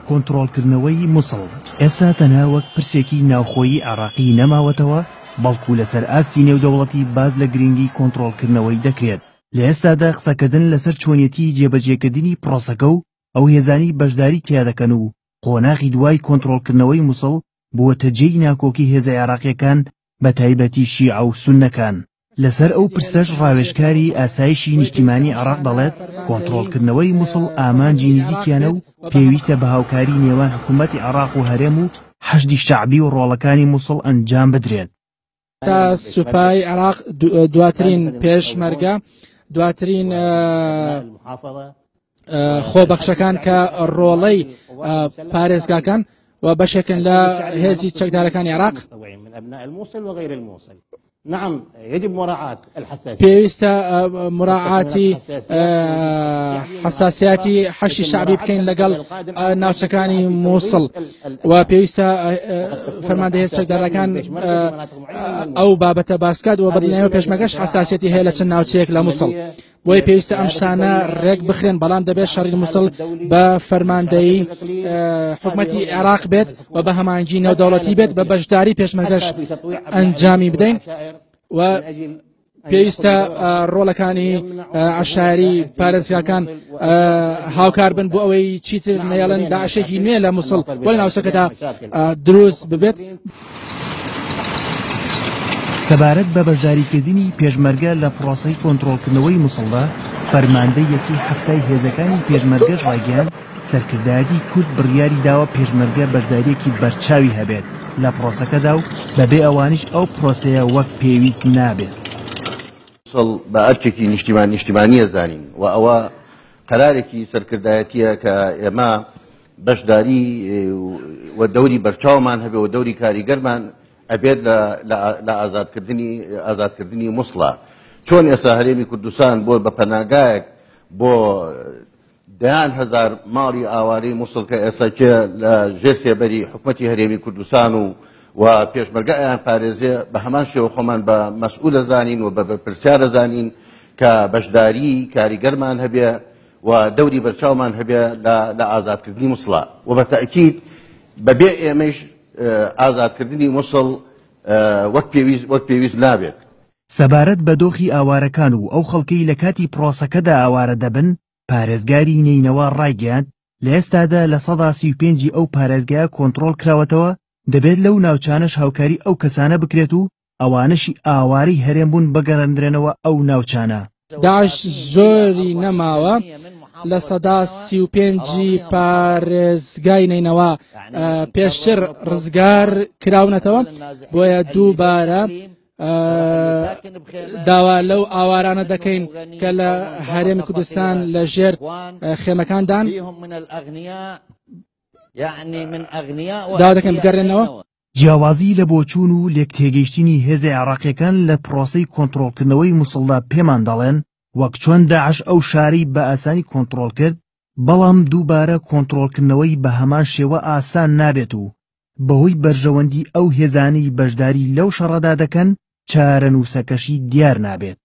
کۆنترۆڵکردنەوەی موسڵ ئێستا تەنها وەک پرسێکی ناوخۆیی عێراقی نەماوەتەوە، بەڵکو لەسەر ئاستی نێودەوڵەتی باس لە گرنگی کۆنترۆڵکردنەوەی دەکرێت. لە ئێستادا قسەکردن لەسەر چۆنیەتی جێبەجێکردنی پرۆسەکە و ئەو هێزانەی بەشداری تیا دەکەن و قۆناغی دوای کۆنترۆڵکردنەوەی موسڵ بووەتە جێی ناکۆکی هێزە عێراقییەکان بەتایبەتی شیعە و سوننەکان. لەسەر ئەو پرسەش ڕاوێژکاری ئاسایشی نیشتیمانی عێراق دەڵێت، کۆنترۆڵکردنەوەی موسڵ ئامانجی نزیکیانە و پێویستە بە هاوکاری نێوان حکومەتی عێراق و هەرێم و حەشدی شەعبی و ڕۆڵەکانی موسڵ ئەنجام بدرێت. تا سوپای عێراق دواترین پێشمەرگە دواترین خۆبەخشەکان کە ڕۆڵەی پارێزگاکان و بەشێکن لە هێزی چەکدارەکانی عێراق. پێویستە مراعاتی حساسیاتی حەشی شعبی بکەین لەگەڵ ناوچەکانی مووسڵ و پێویستە فەرماندە هێز چەکدارەکان ئەو بابەتە باسکات و بەدڵنیایەوە پێشمەگەش حساسیەتی هەیە لە چەند ناوچەیەک لە مووسڵ. بۆیە پێویستە ئەم شتانە ڕێک بخرێن بەڵام دەبێت شەڕی موسڵ بە فەرماندەیی حکومەتی عێراق بێت و بە هەمانگی نێودەوڵەتی بێت بە بەشداری پێشمەرگەش ئەنجامی بدەین و پێویستە ڕۆڵەکانی عشاری پارێزگاکان هاوکار بن بۆ ئەوەی چیتر نەیەڵن داعشێکی نوێ لە موسڵ بۆ ناوچەکەدا دروست ببێت. سەبارەت بە بەشداریکردنی پێشمەرگە لە پرۆسەی کۆنترۆڵکردنەوەی موسڵدا، فەرماندەی یەکەی حەفتای هێزەکانی پێشمەرگەش ڕایگەیاند، سەرکردایەتی کورد بڕیاری داوە پێشمەرگە بەشدارییەکی بەرچاوی هەبێت لە پرۆسەکەدا و بەبێ ئەوانیش ئەو پرۆسەیە وەک پێویست نابێت. موسڵ بە ئەرکێکی نیشتیمان نیشتیمانییە زانین و ئەوە قەرارێکی سەرکردایەتییە کە ئێمە بەشداری و دەوری بەرچاومان هەبێ و دەوری کاریگەرمان ئەبێت لە ئازادکردنی ئازادکردنی موسڵا چۆن ئێستا هەرێمی کوردستان بۆ بە پەناگایەک بۆ دەیان هەزار ماڵی ئاوارەی موسڵ کە ئێستا کێ لە ژێر سێبەری حکومەتی هەرێمی کوردستان و و پێشمەرگە ئەیان پارێزێ بە هەمان شێوە خۆمان بە مەسئولە زانین و بە بەرپرسیارە زانین کە بەشداری کاریگەرمان هەبێ و دەوری بەرچاومان هەبێ لە لە ئازادکردنی موسڵا و بە تەئکید بەبێ ئێمەیش ئازادکردنی موسڵ وەک پێویست وەک پێویست نابێت. سەبارەت بە دۆخی ئاوارەکان و ئەو خەڵکەی لە کاتی پرۆسەکەدا ئاوارە دەبن، پارێزگاری نەینەوا ڕایگەیاند، لە ئێستادا 35% ی ئەو پارێزگایە کۆنتڕۆڵ کراوەتەوە، دەبێت لەو ناوچانەش هاوکاری ئەو کەسانە بکرێت و ئەوانەشی ئاوارەی هەرێم بوون بگەڕێندرێنەوە ئەو ناوچانە. داعش زۆری نەماوە 35% ی پارێزگای نەینەوا پێشتر ڕزگار کراونەتەوە، بۆیە دووبارە داوا لەو ئاوارانە دەکەین کە لە هەرێمی کوردستان لە ژێر خێمەکاندان داوا دەکەن بگەڕێنەوە. جیاوازی لە بۆچوون و لێکتێگەیشتنی هێزە عێراقییەکان لە پرۆسەی کۆنترۆڵکردنەوەی موسڵدا پێمان دەڵێن، وەک چۆن داعش ئەو شارەی بە ئاسانی کۆنترۆڵ کرد، بەڵام دووبارە کۆنترۆڵکردنەوەی بە هەمان شێوە ئاسان نابێت و بەهۆی بەرژەوەندی ئەو هێزانەی بەشداری لەو شەڕەدا دەکەن، چارەنووسەکەشی دیار نابێت.